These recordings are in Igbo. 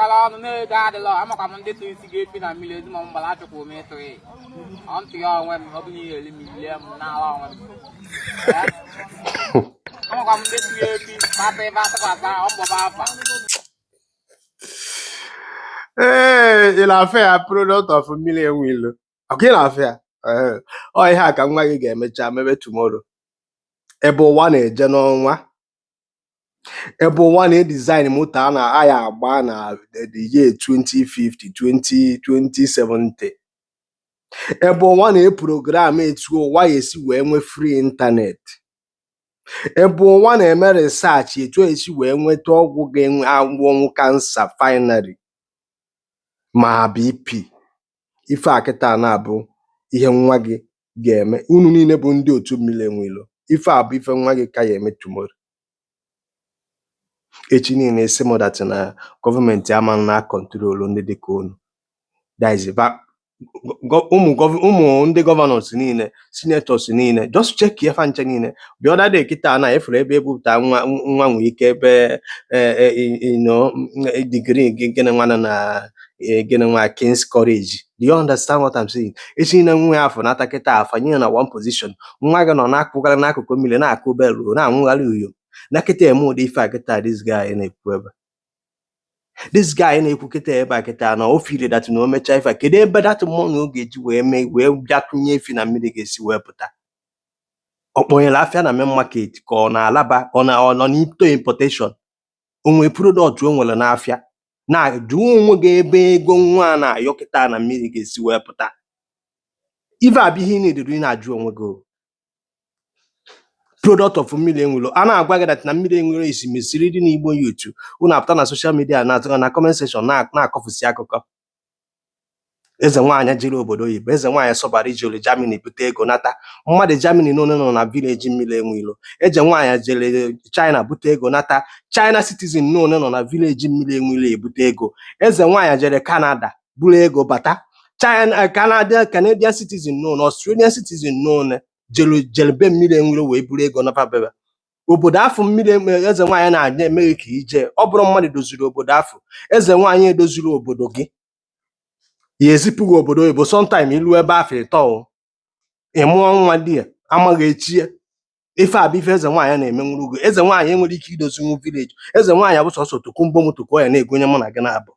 Akọla ọnụ na-ego adịlọ. Amakwa m ndị tụ isi ga-efi na mmiri ezi ma m gbara achọkwa m ịtụ ya. Ọ ntụ ya onwe m, ọ bụ na ihe eri m lie m n'ala onwe m. Amakwa m ndị tụ ya efi kpata ebe atụkwasị ọ mbọba afa. Ee, ị na-afụ ya, product of mmiri enwe ilo. Ọkwa ị na-afụ ya? Ee, ọ ihe a ka nwa gị ga-emecha mebe tomorrow. Ebe ụwa na-eje n'ọnwa, ebe ụwa na-edesign moto a na-aya agba na the year 2050, 20 2070, ebe ụwa na-eprogram etu ụwa ya esi wee nwee free internet, ebe ụwa na-eme research etu esi wee nweta ọgwụ ga-enwe agwọnwụ cancer finally ma BP. Ife a kịta na-abụ ihe nwa gị ga-eme. Unu niile bụ ndị otu mmiri enwe ilo, ife a bụ ife nwa gị ka ya eme tomorrow. Echi niile esi m that na gọọmenti ama na control ndị dịka unu. That is ụmụ ndị governors niile, senators niile, just check ya fa nche niile. The other day kịta na efere ebe ebupụta nwa nwa nwee ike ebe degree gị gịnị nwa nọ na gịnị nwa King's College. Do you understand what I'm saying? Echi niile nwa ya afọ nata kịta afanye ya na one position. Nwa gị nọ na-akwụgharị n'akụkụ mmiri, na-akụ belu, na-anwụgharị uyo na kịta eme ụdị ife a kịta. This guy na-ekwu ebe, this guy na-ekwu kịta ebe a kịta na o feel that na o mechaa ife a, kedu ebe that money ọ ga-eji wee mee wee bịa tụnye efi na mmiri ga-esi wee pụta? Ọ kpọnyere afịa na main market ka ọ na-alaba, ọ na ọ nọ n'ito importation, o nwee product o nwere n'afịa? Na jụọ onwe gị ebe ego nwa a na-ayọ kịta na mmiri ga-esi wee pụta. Ife a bụ ihe ị na-edere ị na-ajụ onwe gị o. Product of mmiri enwelo. A na-agwa gị that na mmiri enwelo isi mesiri dị n'Igbo youth. Unu apụta na social media na na comment section na-akọfusi akụkọ eze nwaanyị jere obodo oyibo, eze nwaanyị sọbara ijere Germany bute ego nata. Mmadụ Germany n'one nọ na village mmiri enwe ilo. Eze nwaanyị jere China bute ego nata, China citizen n'one nọ na village mmiri enwe ilo ebute ego. Eze nwaanyị jere Canada buru ego bata, China, Canada, Canadian citizen n'one, Australian citizen n'one jere be mmiri enwiro wee buru ego nata bebe obodo afọ mmiri eze nwaanyị na-aja emeghị ka ije. Ọ bụrụ mmadụ doziri obodo afọ, eze nwaanyị edoziri obodo gị, ya ezipụ gị obodo oyibo. Sometime ilu ebe afọ ịtọ o, ị mụọ nwa di ya amaghị echie. Ife a bụ ife eze nwaanyị na-emenwuru gị. Eze nwaanyị enwere ike idozinwu village. Eze nwaanyị abụ sọsọ tokumbo moto ka ọ ya na-egonye mụ na gị na-abụ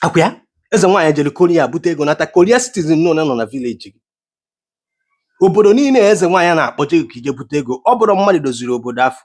akwa ya. Eze nwaanyị jere Korea bute ego nata, Korea citizen nọ nọ na village gị. Obodo niile eze nwaanyị na-akpọje gị ka ije bute ego, ọ bụrụ mmadụ doziri obodo afọ.